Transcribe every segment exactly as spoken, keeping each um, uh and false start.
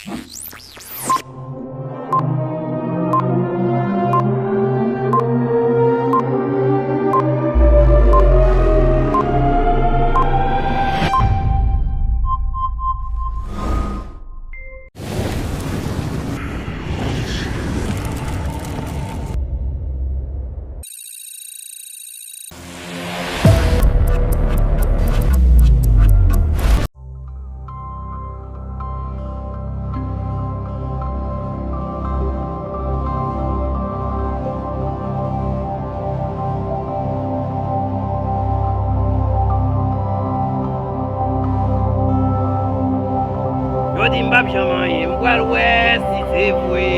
Yo di m p ap janm anyen, m pral wè si se vre.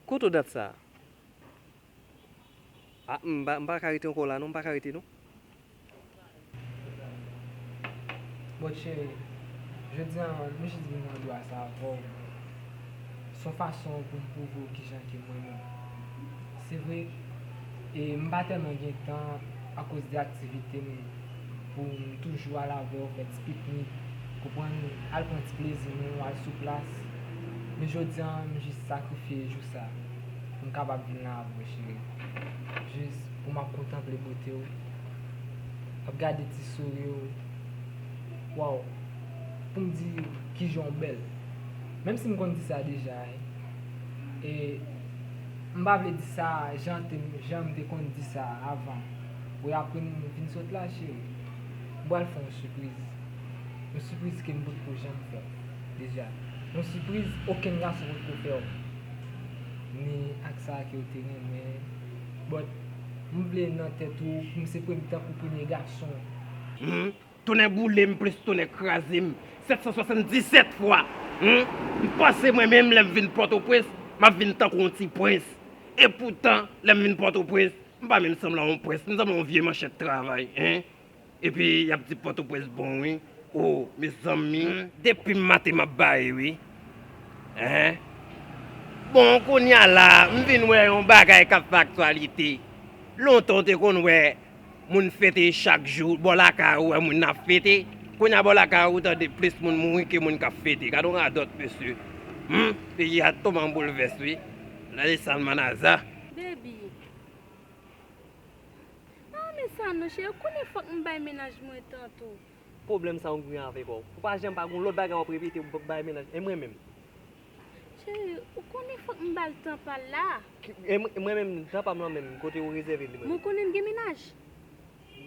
Kote w dat sa a? A, m pa, m pa ka rete ankò la non, m pa ka rete non. Bon, cheri, jodi a, m jis vin mande w sa avè w. Se yon fason pou m pwouve w kijan ke m renmen w. Se vre, e m pa tèlman gen tan akoz de aktivite m pou m toujou al avè w, fè ti piknik, konprann, al pran ti plezi nou, al sou plas. Men jodi a, m jis sakrifye jou sa pou m kapab vin la avè w, cheri. Jis pou m ap kontanple bote w, ap gade ti souri w. Waw! Pou m di kijan w bèl. Menm si m konn di sa deja, e m pa vle di sa jan te, jan m te konn di sa avan. Wi, apre m vin sot la, cheri, m pral fè w yon sipriz. Yon sipriz ke m potko janm fè w deja. Yon sipriz okenn gason potko fè w. Ni ak sa ke w te renmen. But, m vle nan tèt ou, pou m se premye, tankou premye gason. Tonnè boule m plis tonnè kraze m sèt san swasanndisèt fwa. Humm, m panse mwen menm lè m vin Pòtoprens, m ap vin tankou yon ti prens. Epoutan, lè m vin Pòtoprens, m pa menm sanble a yon prens, m sanble a yon vye manchèt travay, en. Epi, y ap di Pòtoprens bon, wi. O, mezanmi, depi m maten m ap baye, wi. En. Bon, kounye a la, m vin wè yon bagay k ap fè aktyalite. Lontan w te konn wè moun fete chak jou, bò lakay ou wè moun ap fete. Kounye a bò lakay ou tande plis moun mouri ke moun k ap fete. Gade yon radòt, mesye. Humm, peyi a tonbe an boulvès, wi. Gade Salmanaza. Baby. Pa renmen sa non, cheri. Ou konnen fòk m bay mennaj mwen tan tou. Pwoblèm sa w gen avèk ou? Ou pa janm pa gon lòt bagay w ap repete pou bay mennaj. E mwen menm? Cheri, ou konnen fòk m ba l tan pa l la. Ki, e mwen, mwen menm, tan pa m lan menm, kote ou rezève li menm? Mwen konnen m gen mennaj.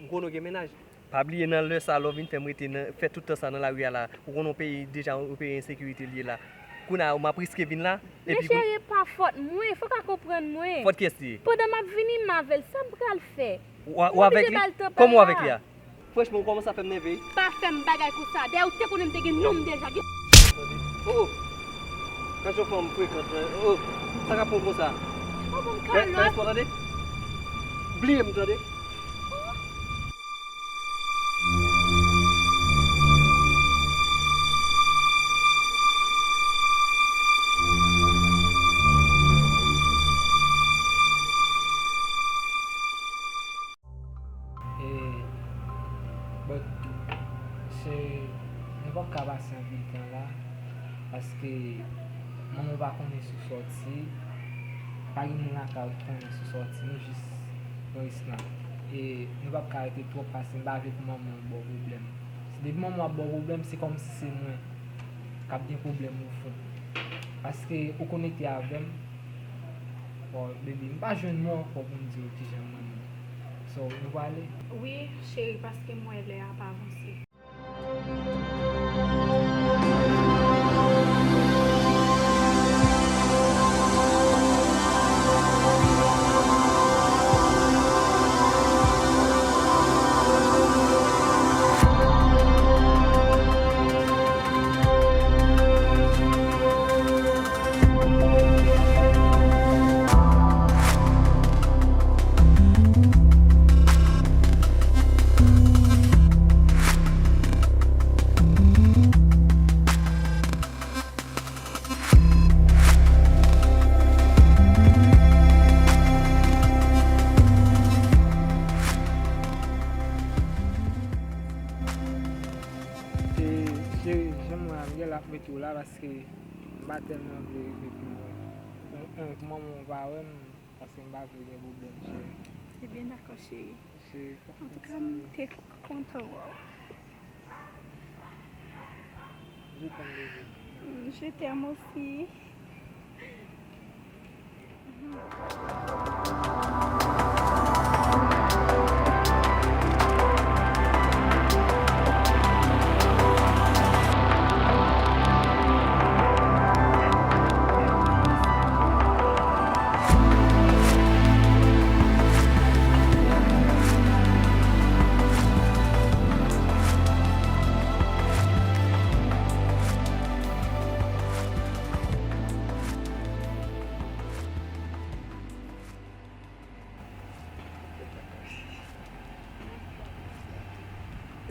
M konnen w gen mennaj. Pa bliye nan lè sa, lè w vin fè m rete nan, fè tout tan sa nan lari a la. Ou konnen yon peyi deja, yon peyi ensekirite l ye la. Kounye a, m ap riske vin la, men epi cheri, e pa fòt mwen, fòk a konprann mwen. Fòt kiyès li ye? Pandan m ap vini, m avè l, sa m pral fè? Ou a-, ou avèk li? Kòman ou avèk li a? Franchman, ou kòmanse ap fè m nève. Pa fè m bagay konsa. Dayè, ou te konnen m te gen nonm deja. Gen... Oh, oh. Gad yon fanm frekant, men. Oh, sa k ap pran w konsa? Ou ban m kalòt. Fè, fè respè w, tande? Bliye m, tande? E, but, se, nou p ap ka pase anpil tan la, paske manman w pa konnen si w sòti, pa gen moun lakay ou ki konnen si w sòti, nou jis Moris lan. E nou p ap ka rete twòp pase, m pa vle pou manman w ba w pwoblèm. Si depi manman w ap ba w pwoblèm, se kòmsi se mwen k ap gen pwoblèm ou fou. Paske ou konekte avè m. Bon, baby, m pa jwenn mo ankò pou m di w kijan m renmen w. So, nou prale? Wi, cheri, paske m wè lè a ap avanse. E, cheri, jan m wè a, m gen lè ap mete w la paske m pa tèlman vle rive pi lwen. Pou manman w pa wè m, paske m pa vle gen pwoblèm, cheri. Ebyen, dakò, cheri. Cheri, pa fè ti. Antouka, m te kontan wè w. Je t'aime, bébé. Mm, je t'aime aussi.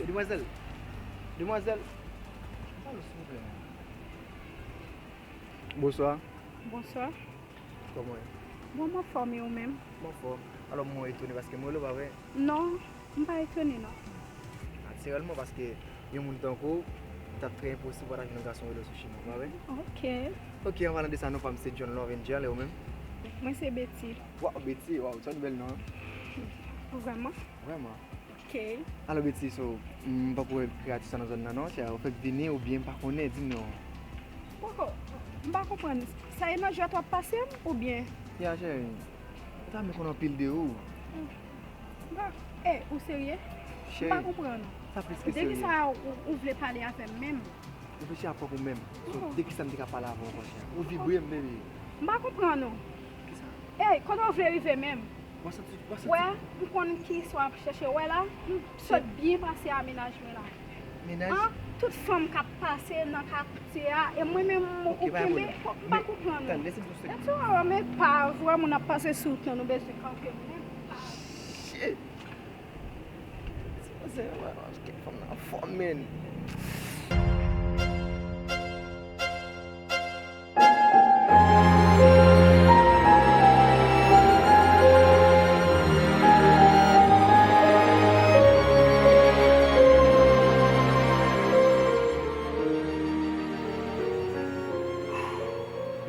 E, demwazèl, demwazèl, alo, silvouplè. Bonswa. Bonswa. Kòman w ye? Bon, m anfòm, e ou menm? M anfòm. Alò, mwen etone paske m rele w, pa vre? Non, m pa etone, non. Natirèlman, paske yon moun tankou w, li t ap trè enposib pou w ta jwenn yon gason rele w sou chimen w, pa vre? Ok. Ok, an palan de sa, non pa m se John Love Angel, e ou menm? Mwen se Betty. Waw, Betty, waw, se yon bèl non, wi. Vrèman? Vrèman. Ok. Alò, Betty, so, m poko wè kreyati sa nan zòn nan, non, chè. Ou fèk vini oubyen m pa konnen, di m non. Poko, m pa konprann. Sa e nan jwèt w ap pase m, oubyen? Ya, cheri. Ou ta renmen konn anpil de ou. M pa, e, ou serye? M pa konprann. Sa plis ke serye. De kisa ou, ou vle pale avè m menm? Reflechi a kòk ou menm. So, de kisa m te ka pale avè w ankò, chè? Ou vibre m, baby. M pa konprann ou. Kisa? Ey, kote w vle rive menm? W ap santi, w ap santi. Wè, m konn kiyès w ap chèche wè la. M sot byen pase a mennaj mwen la. Mennaj? An, tout fanm k ap pase nan katye a, e mwen menm ou kenbe, m pa konprann ou. Tann, lese m sou. Eti w wè, men pa vre moun ap pase sou tan, nou bezwen kanpe menm. Shit! Sipoze wè, kèk fanm nan fò, men.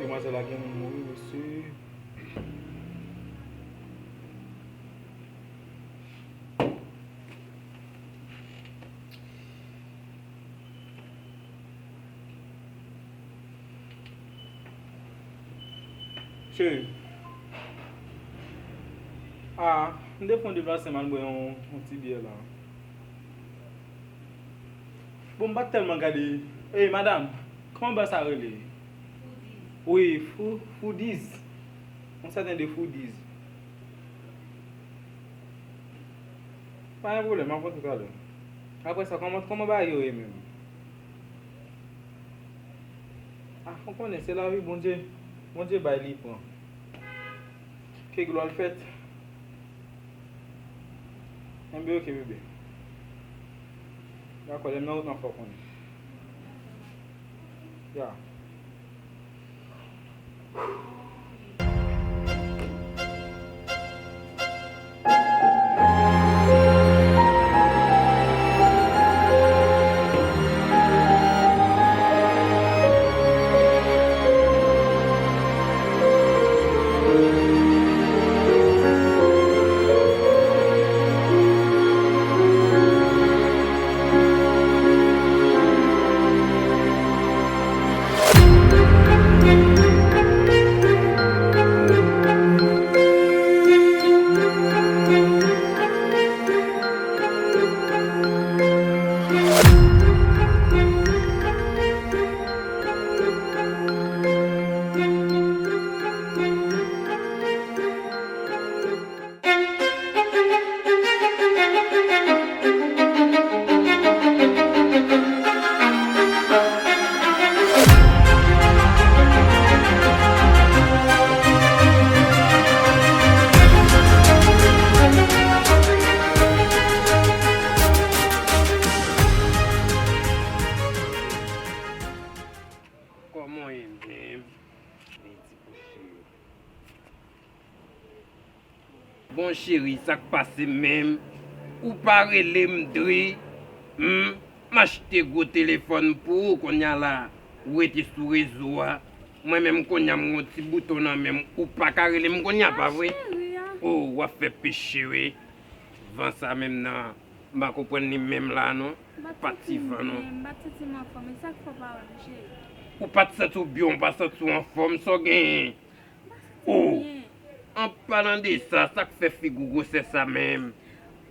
Demwazèl la gen moun mouri, mesye. Cheri. Ah, m te fè yon deplase m al bwè yon, yon ti byè la. Bon, m pa t tèlman gade. Ey, madanm, kòman ba sa rele? Wi, fou-, foodies. Yon sèten de foodies. Pa gen pwoblèm, m ap rantre talè. Apre sa, kòman, kòman bagay yo ye menm? Ah, ou konnen, se lavi Bondye. Bondye bay, li pran. Ke glwa l fèt. Enben, oke, bebe. Dakò, lè m nan wout lan, fè w konnen. Ya. Bon cheri, sa k pase menm? Ou pa rele m, Dri? Hmm? M achte gwo telefòn pou ou, kounye a la, ou rete sou rezo a. Mwen menm kounye a m gon ti bouton nan men m, ou pa ka rele m kounye a, pa vre? Oh, w ap fè peche wi. Van sa menm nan, m pa konprann li menm la non. Pati van non. M pa t santi m anfòm, e sa k fè w pa wè m, cheri? Ou pa t santi w byen, ou pa santi w anfòm, sa w genyen? Oh! An palan de sa, sa k fè figi w gwosè sa menm?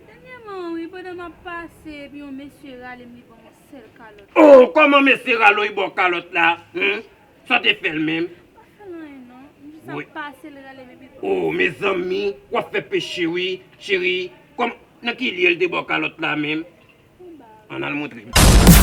Dènyèman wi, pandan m ap pase, epi yon mesye rale m, li ban m yon sèl kalòt. Oh, kòman mesye rale w, li ba w kalòt la? Hmm? Sa w te fè l menm? M pa fè l anyen non. M jis ap pase, l rale m epi ban m. Oh, mezanmi, w ap fè peche wi, cheri. Kòm, nan ki lye l te ba w kalòt la menm? Ann al montre m.